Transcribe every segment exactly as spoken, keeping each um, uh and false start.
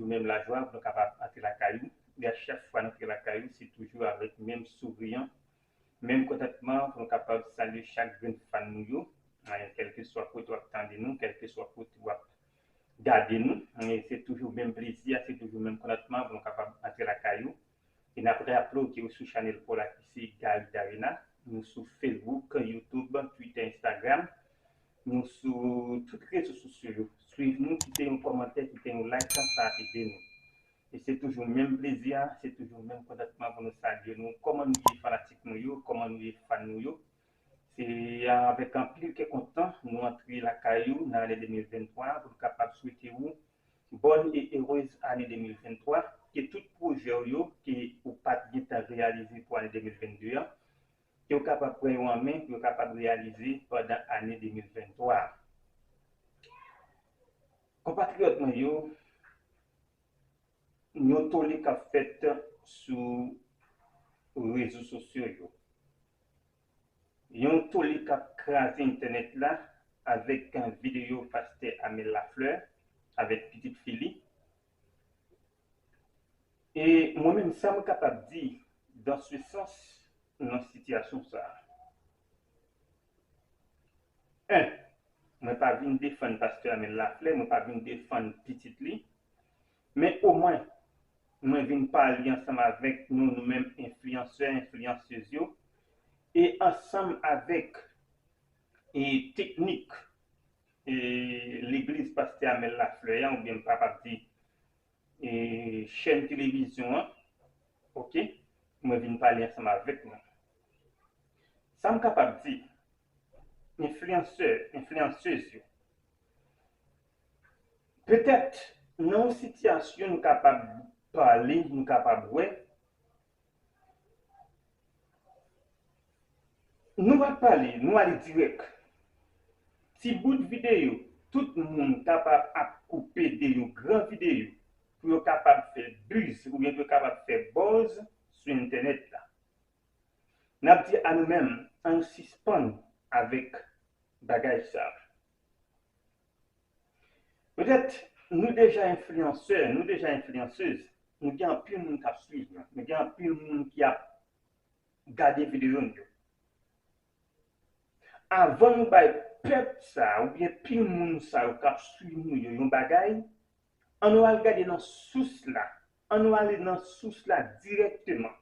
menm lajwa pou nou kapab antre lakay ou. E a chak fwa n antre lakay ou, se toujou avèk menm souri an, menm kontantman pou nou kapab salye chak grenn fan nou yo, kèlkeswa kote w ap tande nou, kèlkeswa kote w ap gade nou. E se toujou menm plezi a, se toujou menm kontantman pou nou kapab antre lakay ou. E n ap raple w ke w sou chanèl pa w la ki se Gary Darena. Nou sou Facebook, YouTube, Twitter, Instagram. Nou sou tout rezo sosyo yo. Swiv nou, kite yon kòmantè, kite yon like, sa ap ede nou. E se toujou menm plezi a, se toujou menm kontantman pou nou salye nou. Kòman nou ye fanatik nou yo, kòman nou ye fan nou yo? Se avèk anpil kè kontan nou antre lakay ou nan ane de mil venntwa pou nou kapab swete ou bòn e erez ane de mil venntwa, ke tout pwojè w yo ke ou pa t gentan reyalize pou ane de mil vennde an, ke w kapab pran yo an men, ke w kapab reyalize pandan ane de mil venntwa a. Konpatriyòt mwen yo, yon tole k ap fèt sou rezo sosyo yo. Yon tole k ap kraze entènèt la avèk videyo pastè Amel Lafleur avèk pitit fi li. E mwen menm, sa mwen kapab di dans ce sens nan sitiyasyon sa a. En, mwen pa vin defann pastè Amel Lafleur, mwen pa vin defann pitit li, men omwen, mwen vin pale ansanm avèk nou, nou menm enfliyansè, enfliyansez yo, e ansanm avèk e teknik e legliz pastè Amel Lafleur an, oubyen m kapab di e chèn televizyon an, oke, mwen vin pale ansanm avèk nou. Sa m kapab di, enfliyansè, enfliyansez yo, petèt nan yon sitiyasyon nou kapab pale, nou kapab wè, nou pa pale, nou ale dirèk. Ti bout videyo, tout moun kapab ap koupe de yon gran videyo pou yo kapab fè buzz oubyen pou yo kapab fè buzz sou entènèt la. N ap di a nou menm, ann sispann avèk bagay sa. Petèt nou deja enfliyansè, nou deja enfliyansez, nou gen anpil moun k ap swiv nou, nou gen anpil moun ki ap gade videyo nou yo. Avan nou bay pèp sa a oubyen pil moun sa yo k ap swiv nou yo yon bagay, ann nou al gade nan sous la, ann nou ale nan sous la dirèkteman.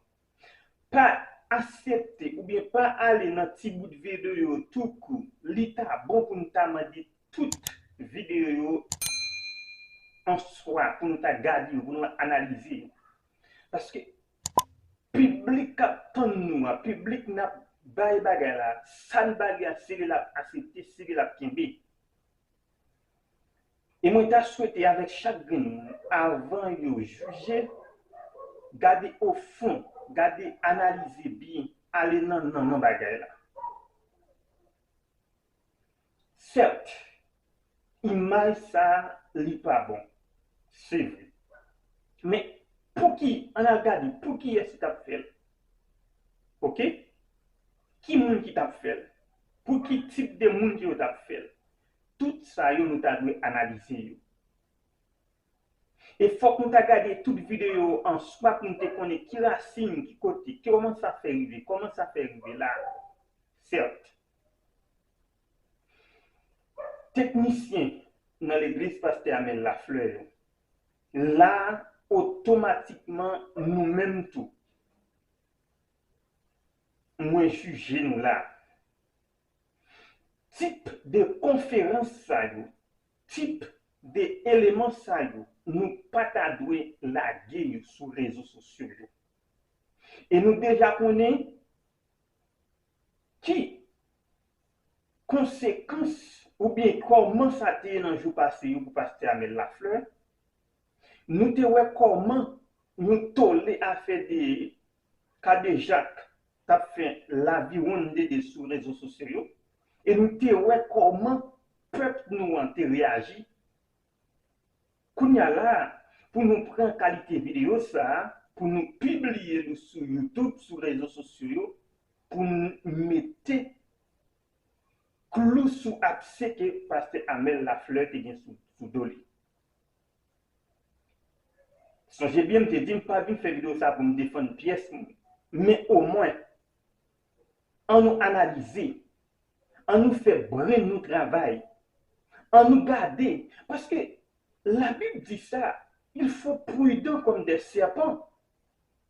Pa aksepte oubyen pa ale nan ti bout videyo yo tou kou. Li ta bon pou nou ta mande tout videyo yo an swa, pou nou ta gade yo, pou nou analize yo. Paske piblik k ap tann nou an, piblik n ap bay bagay la, sa n ba li a, se li l ap aksepte, se li l ap kenbe. E mwen ta swete avèk chak grenn moun, avan yo jije, gade ofon, gade analize byen, ale nan nannan bagay la. Sèt, imaj sa a, li pa bon. Se vre. Men, pouki, ann al gade, pou kiyès yo t ap fè l? Oke? Ki moun ki t ap fè l? Pou ki tip de moun ki yo t ap fè l? Tout sa yo, nou ta dwe analize yo. E fòk nou ta gade tout videyo yo an swa pou nou te konnen ki rasin, ki kote, kòman sa fè rive, kòman sa fè rive la. Sèt, teknisyen nan legliz pastè Amel Lafleur yo, la, otomatikman, nou menm tou, mwen jije nou la. Tip de konferans sa yo, tip de eleman sa yo, nou pa ta dwe lage yo sou rezo sosyo yo. E nou deja konnen ki konsekans oubyen kòman sa te ye nan jou pase yo pou pastè Amel Lafleur. Nou te wè kòman yon tole afè de kadejak t ap fè laviwonn dede sou rezo sosyo yo. E nou te wè kòman pèp nou an te reyaji. Kounye a la, pou nou pran kalite videyo sa a, pou nou pibliye li sou YouTube, sou rezo sosyo yo, pou n mete klou sou abse ke pastè Amel Lafleur te gen sou, sou do li. Sonje byen, m te di m pa vin fè videyo sa pou m defann pyès moun. Men omwen, ann nou analize, ann nou fè brenn nou travay, ann nou gade. Paske Labib di sa, il faut prudent comme des serpents.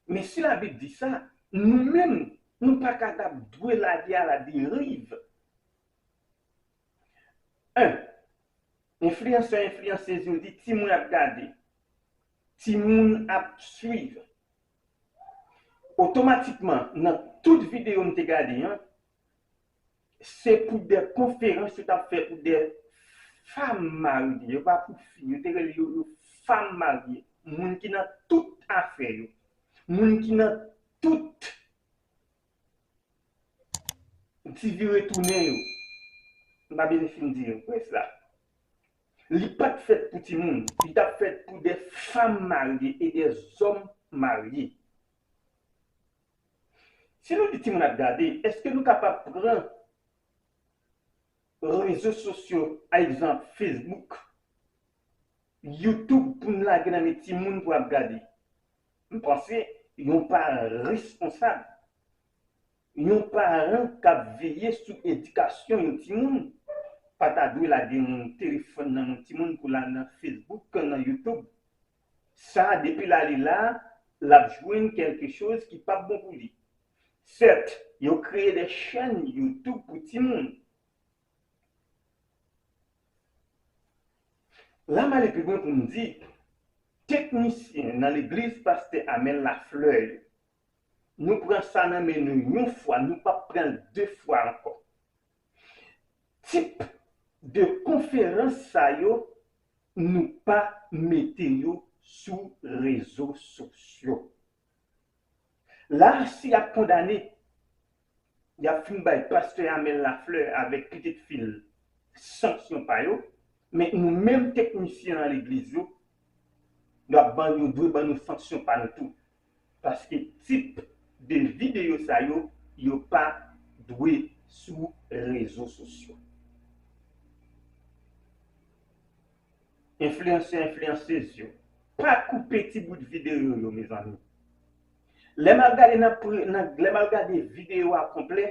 Men si Labib di sa, nou menm, nou pa ka t ap dwe lage a la deriv. En, enfliyansè, enfliyansez yo di timoun ap gade, timoun ap swiv. Otomatikman, nan tout videyo m te gade an, se pou de konferans yo t ap fè pou de fanm marye, yo pa pou fi, yo te rele yo, yo fanm marye, moun ki nan tout afè yo, moun ki nan tout ti vire tounen yo. M pa bezwen fin di yo, près la. Li pa t fèt pou timoun, li t ap fèt pou de fanm marye e de zòm marye. Si nou di timoun ap gade, èske nou kapab pran rezo sosyo, pa egzanp, Facebook, YouTube, pou n lage nan men timoun pou ap gade? M panse yon paran responsab, yon paran k ap veye sou edikasyon yon timoun, pa ta dwe lage yon telefòn nan yon timoun pou l al nan Facebook, nan YouTube. Sa, depi l ale la, l ap jwenn kèlke choz ki p ap bon pou li. Sèt, yo kreye de chèn YouTube pou timoun. La m ale pi lwen pou m di, teknisyen nan legliz pastè Amel Lafleur yo, nou pran sa nan men nou yon fwa, nou p ap pran l de fwa ankò. Tip de konferans sa yo, nou pa mete yo sou rezo sosyo. La, si y ap kondane, y ap fin bay pastè Amel Lafleur avèk pitit fi l sanksyon pa yo, men nou menm teknisyen nan legliz yo, y ap ban, yo dwe ban nou sanksyon pa nou tou. Paske tip de videyo sa yo, yo pa dwe sou rezo sosyo. Enfliyansè, enfliyansez yo, pa koupe ti bout videyo yo, mezanmi. Lè m al gade nan pre-, nan, lè m al gade videyo a konplè,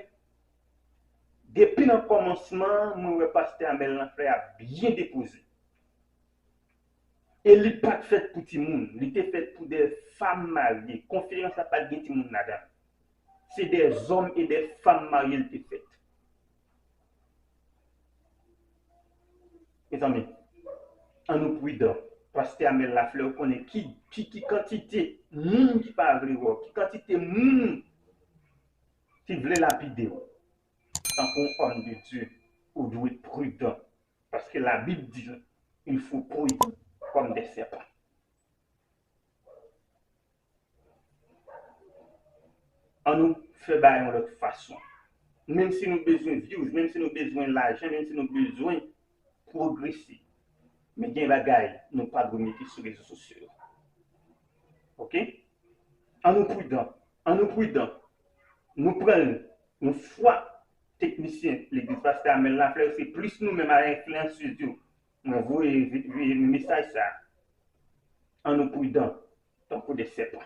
depi nan kòmansman, mwen wè pastè Amel Lafleur ap byen depoze. E li pa t fèt pou timoun, li te fèt pou de fanm marye. Konferans la pa t gen timoun ladan l. Se de zòm e de fanm marye l te fèt. Mezanmi, ann nou pridan. Pastè Amel Lafleur konnen ki, ki, ki kantite moun ki pa vle wè w, ki kantite moun ki vle lapide w. Tankou yon òm de Dye, ou dwe pridan. Paske Labib di, il faut prudent comme des serpents. Ann nou fè bagay yon lòt fason. Menm si nou bezwen views, menm si nou bezwen lajan, menm si nou bezwen pwogrese, men gen bagay nou pa dwe mete sou rezo sosyo yo. Oke? Ann nou pridan. Ann nou pridan. Nou pran l yon fwa, teknisyen legliz pastè Amel Lafleur, se plis nou menm ak enfliyansez yo. Mwen voye vi-, vi-, mesaj sa. Ann nou pridan, tankou de sèpan.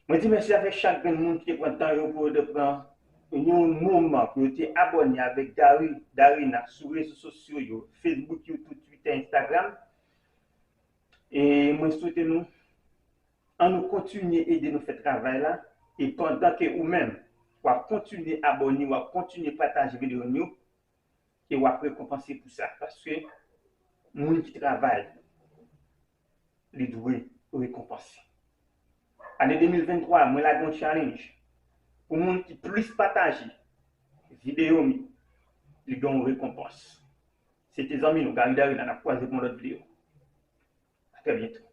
Mwen di mèsi avèk chak grenn moun ki te pran tan yo pou yo te pran yon moman pou yo te abòne avèk Dari, Darina sou rezo sosyo yo, Facebook, YouTube, Twitter, Instagram. E mwen swete nou, ann nou kontinye ede nou fè travay la. E pandan ke ou menm, w ap kontinye abòne, w ap kontinye pataje videyo nou yo, e w ap rekonpanse pou sa. Paske moun ki travay, li dwe rekonpanse. Ane de mil venntwa, mwen lage yon challenge pou moun ki plis pataje videyo m yo, li gen yon rekonpans. Se te zanmi nou, Gary Darina, n ap kwaze pou yon lòt videyo. A trè byento.